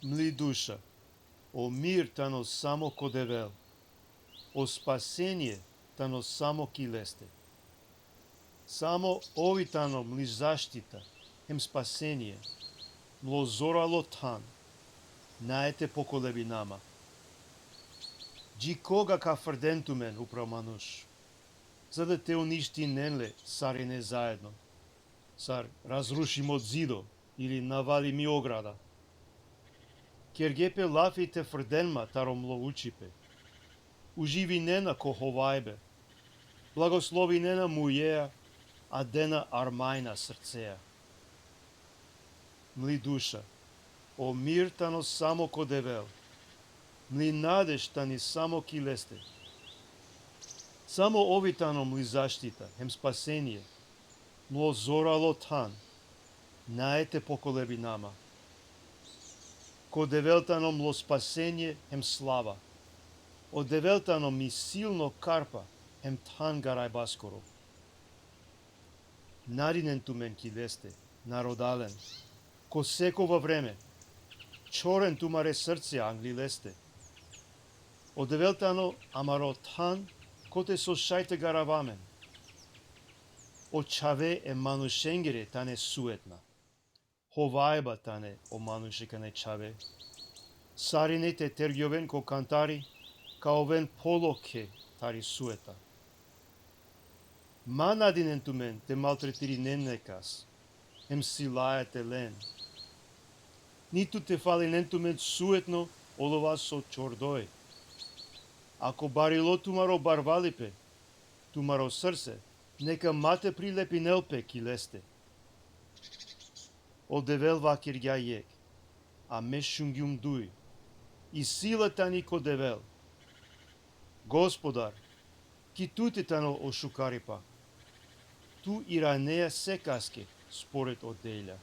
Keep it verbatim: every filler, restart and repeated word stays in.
Mli duša, o mir tano samo ko Devel, o spasenie tano samo ki leste. Samo ovi tano mli zaštita hem spasenie, mlo zoralo than, nae te pokolebi nama. Dži koga ka frden tumen upro manuš, za da te uništinen le sarine zaedno, sar razrušimo zido ili navalimi ograda. Kerge pe lafi te frden ma taro mlo učipe. Uživinena ko hovajbe. Blagoslovinena mujea, a dena armajna srcea. Mli duša, o mir tano samo ko Devel. Mli nadež tani samo ki leste. Samo ovi tano mli zaštita hem spasenie, mlo zoralo than, nae te pokolebi nama. Ko Devel tano mlo spasenie hem slava. O Devel tano mi silno karpa hem than garajbaskoro. Nadinen tumen ki leste, narodalen, ko sekova vreme, čhoren tumare srce angli leste. O Devel tano amaro than, kote so šaj te garava amen. O čhave e manušengere tane suetna. Hovajba tane o manušikane čhave. Sarine te tergjoven ko kantari, ka oven polokhe tari sueta. Ma nadinen tumen te maltretirinen nekas, hem silaja te len. Nitu te falinen tumen suetno olova so čordoj. Ako barilo tumaro barvalipe, tumaro srce, neka ma te prilepinel pe ki leste. O Devel vakergja jekh, a me šungjum duj. I sila tani ko Devel. Gospodar, ki tute tano o šukaripa. Tu iranea sekaske spored o delja.